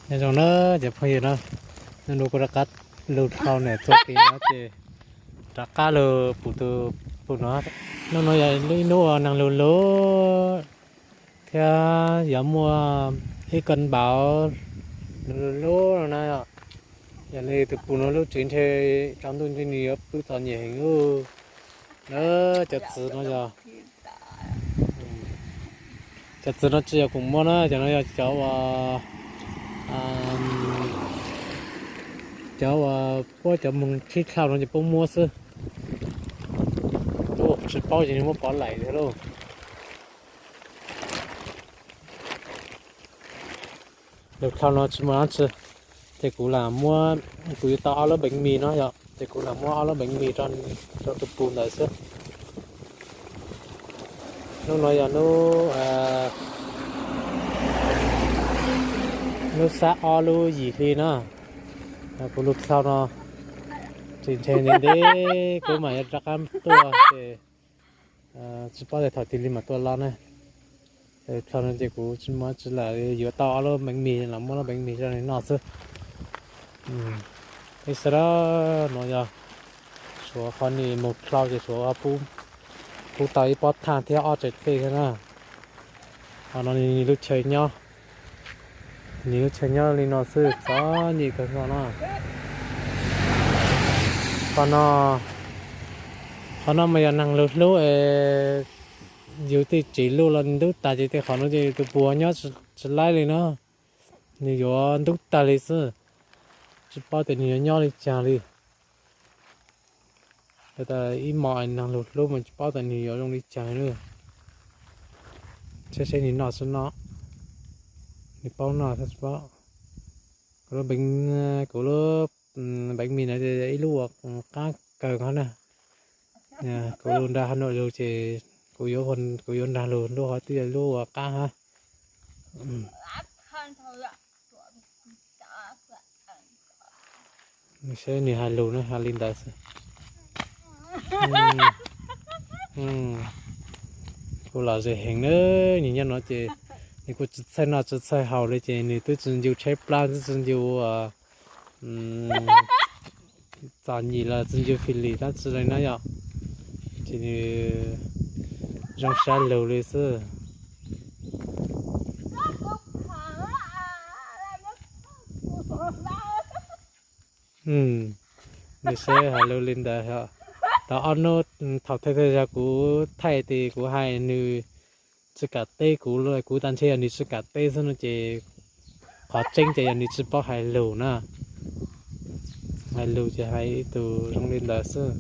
Nyob zoo na cov phooj ywg na, hnub no kuv rov qab lug dlhau niam txuas tis no ces rov qab lug pum tus pum no. Hnub no yog ib hnub uas neeg lug lug thiab yuav muaj ib koj npaum lug lug no na. Yog li tus pum no lub tsev ntshe tsaus ntuj ntshe nws yuav pw txom nyem heev ub. Na, cov txiv no yog, cov txiv no tsis yog kuv muab na, cov no yog cov uas, cov uas puab cov moog thib dlhau no ces puab muab xwb. Tsis paub ces nws muab pov laim thiab lauj. Lub dlhau no tsis muaj dab tsi, ces kuv lam muab, kuv yuav tau ob lub peev mis no yom, ces kuv lam muab ob lub peev mis rau tus pum ntawd xwb. Hnub no yog hnub, hnub xab ob lub yim hli na. Kuv lub dlhau no tseem ntshe ntev ntev kuv mam yuav rov qab tuaj ces tsis paub tias thaum twg li mam tuaj los na. Dlhau no ces kuv tsis muab tsis lam yuav tau ob lub peev mis los muab lub peev mis rau nws noj xwb. Ib sab no yog Suav qhov nws mus dlhau ces Suav pub tau ib pob thaj thiab ob tsev dej thiab na. Qhov no nws lub chaw nyob, nws lub chaw nyob li no xwb txom nyem kawg nkaus no. Qhov no, qhov no mas yog neeg lug hlub es yus tej tsev luj los ntub tas ces tej qhov no ces tus pum nyob tsis laib li na. Nws yuav ntub tag li xwb, tsis paub tias nws yuav nyob li cas li. Ib hmos neeg lug hlub mas tsis paub tias nws yuav zoo li cas li. Saib seb nws noj xwb no, nws paub noj thiab tsis paub. Kuv lub, kuv lub peev mis no ib lub uas qab kawg no na. Kuv lug nrag Hà Nội lug ces kuv yuav, kuv yuav nrag lug lub qhov twb yog lub uas qab hab. Saib nws hais lus na, hais li ntawd xwb. Kuv lom zem heev na, nws nyob no ces nws kuj tsis txhawj noj tsis txhawj haus li ces nws twb tsis ncu tshaib plab, twb tsis ncu txom nyem los tsis ncu fis lis dab tsi li na yom. Ces nws zoo sab lug li xwb. Nws saib hais lus li ntawd. Tau ob hnub thaum thawj thawj zaug kuv thaij ces kuv hais nws tsis kam teb kuv, kuv tas ntshe yog nws tsis kam teb xwb no ces qhov tseeb ces yog nws tsis paub hais lus na. Hais lus ces hais ib tug zoo li ntawd xwb,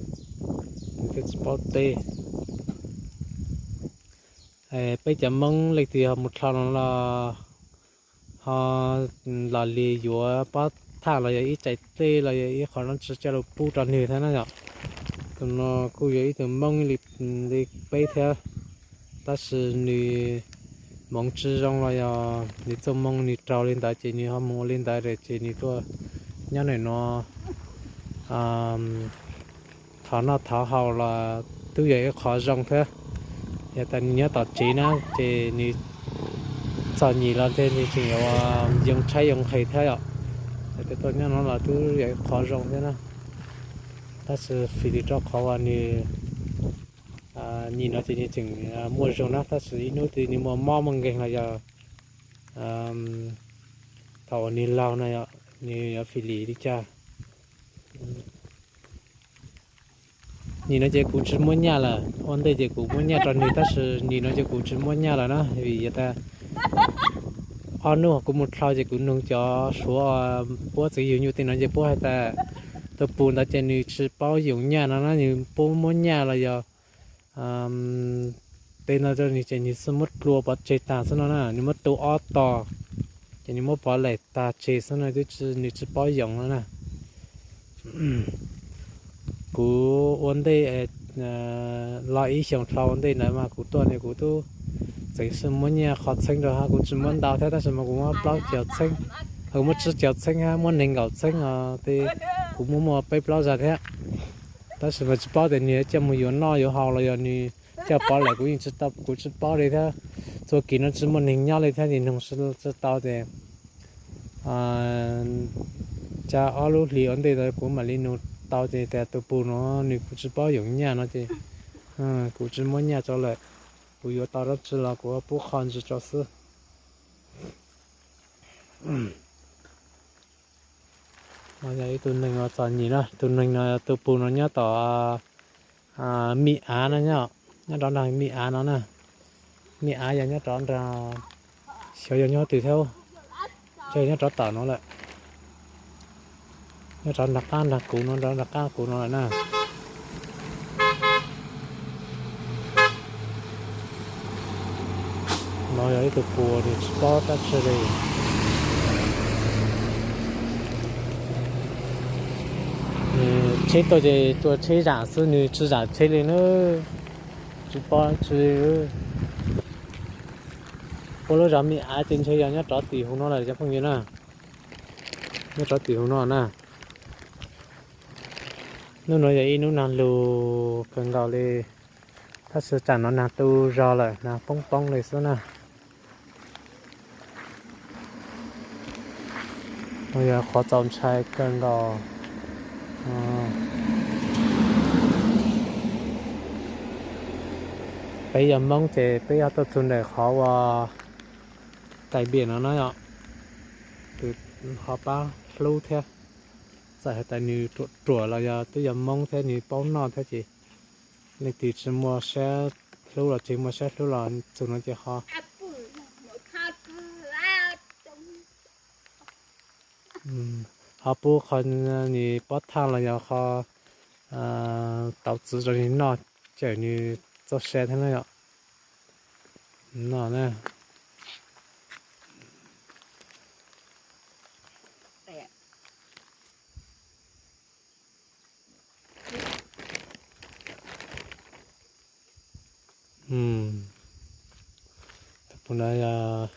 nws thiaj tsis paub teb. Peb cov Hmoob leej twg ho mus dlhau no los ho los li yuav pob thaj los yog ib tsev dej los yog ib qho dab tsi coj los pub rau nws thiab na yom. Tus no kuj yog ib tug Hmoob li peb thiab, tab sis nws hmoov tsis zoo los yog nws txoj moo nws raug li ntawd ces nws ho mus ua li ntawd ces nws tuaj nyob ntawm no thov noj thov haus los twb yog ib qho zoo thiab. Yog tas nws nyob tom tsev na ces nws txom nyem los thiaj nws tseem yuav yoo tshaib yoo nqhis thiab yom. Yog tias tuaj nyob no los twb yog ib qho zoo thiab na. Tab sis fim li rau qhov uas nws nyiam no ces nws tseem muaj zoo na, tab sis ib hnub twg nws muaj mob muaj nkeeg los yog thaum uas nws laug no nws yuav fim li li cas. Nim no ces kuv tsis muab nyaj lawm, ua ntej ces kuv muab nyaj rau nws tab sis nim no ces kuv tsis muab nyaj lawm na, vim yog tas ob hnub kuv mus dlhau ces kuv nug cov Suav puab txwv yug nyuj tej no ces puab hais tas tus pum ntawd ces nws tsis paub yoom nyaj no na, nws puab muab nyaj los yog tej no rau nws ces nws xub muab dlua pov tseg tag xwb no na, nws muab tu ob tog ces nws muab pov laim tag tseg xwb no, twb nws tsis paub yoom no na. Kuv ua ntej los ib xyoos dlhau ua ntej ntawd mas kuv tuaj ne kuv twb txeev xwb muab nyaj qhov txheeb rau hab, kuv tsis muab ntau thiab tab sis mas kuv muab plaub caug txheeb, kuv muab tsib caug txheeb hab muab nees nkaum txheeb os, kuv muab muaj peb plaub zag thiab. Tab sis mas tsis paub tias nws coj mus yuav noj yuav haus los yog nws coj pov laim, kuv yeej tsis tau, kuv tsis paub li thiab. Txhua kis no tsis muaj neeg nyob li thiab ces nug tsis tau tias cas ob lub hlis ua ntej ntawd kuv mam li nug tau ces tias tus pus no nws kuv tsis paub yoov nyaj no ces kuv tsis muab nyaj tso lawm, kuv yuav tau dab tsi los kuv pub qho ntsis tso xwb. No yog ib tug neeg uas txom nyem na, tus neeg no, tus pus no nyob tom Mim Av no, nyob rov nrag Mim Av no na. Mim Av yog nyob rov nrag, xyov yog nyob twg thiab, ntshe nyob rov tom no lawm. Nyob rov nrag qab nrag kuv no, rov nrag qab kuv no lawm na. No yog ib tug pus nws tsis paub dab tsi li. Nws tsheb tuaj ces tuaj tsheb zam xwb, nws tsis zam tsheb li na. Tsis paub dab tsi li. Puab lub zos Mim Av ces ntshe yog nyob rov tim hauv no lawm cov phooj ywg na. Nyob rov tim hauv no na. Hnub no yog ib hnub nag lug kawg nkaus li, tab sis tsam no nag tu zog lawm, nag poob poob li xwb na. No yog qhov txaus ntshai kawg nkaus. Peb yog Hmoob ces peb yog tuaj txug ntawm qhov uas tais npiam no na yom, ho pab hlub thiab. Txawm hais tias nws ruam ruam los yog twb yog Hmoob thiab nws paub noj thiab ces leej twg tsis muaj siab hlub los tsis muaj siab hlub los txug no ces ho, ho pub qhov nws pob thaj los yog qhov tau txwv rau nws noj, cawm nws txoj sia thiab na yom. No na. Tus pus no yog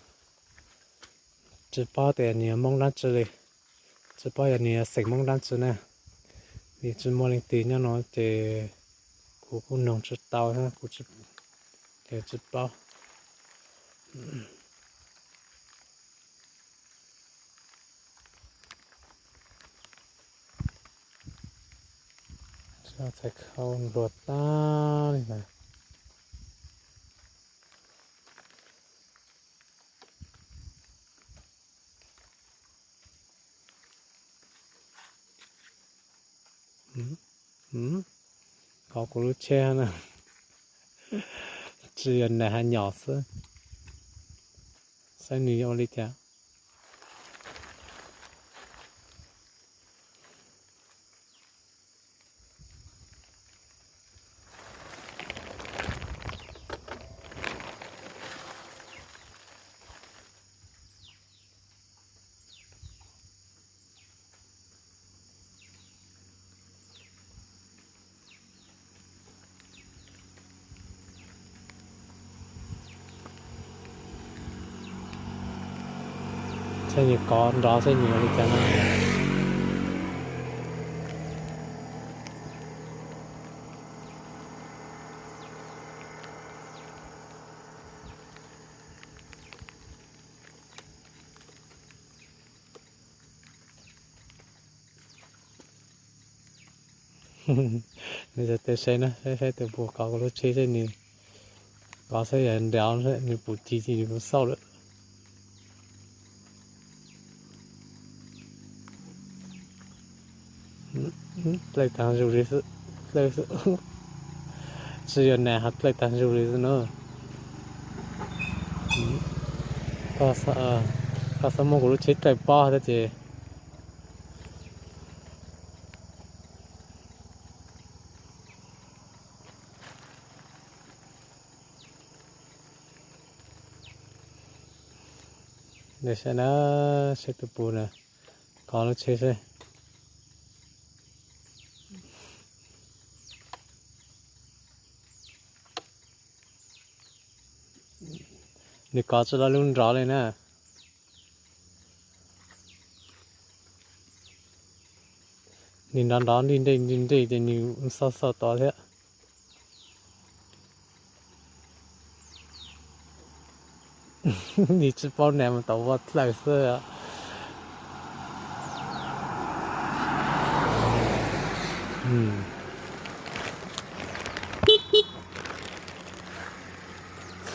tsis paub tias nws yog Hmoob dab tsi li, tsis paub yog nws yog xeem Hmoob dab tsi na, vim tsis muaj leej twg nyob no ces kuv kuj noog tsis tau thiab, kuv ces tsis paub. Txhais khau npluag tag li ntawd. Kov kuv lub tsheb na, tsis yog nas has nyom xwb, saib nws yuav ua li cas. Saib nws kov nrov saib nws ua li cas no. Nws teb saib na, saib saib tus pus kov kuv lub tsheb saib nws kov saib yog nrov, nws pum ci ces nws kuj xauj lawm. Dlawb tag zus li xwb, dlawb xwb. Tsis yog nas ho dlawb tag zus li xwb na. Koj xav muab kuv lub tsheb dlawb pob thiab ces. Saib na, saib tus pus na, kov lub tsheb saib. Nws kov tsis tau lub nrov li na. Nws nrov nrov nrig nrig nrig nrig ces nws xauj xauj tod thiab. Nws tsis paub nas mus tau ua dlawb xwb.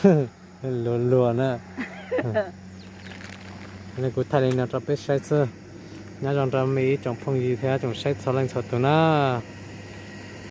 Luag luag na. Kuv thaij li no rau peb saib xwb. Nyob zoo rau mej ib tsoom phooj ywg thiab tsoom saib txhua leej txhua tus na.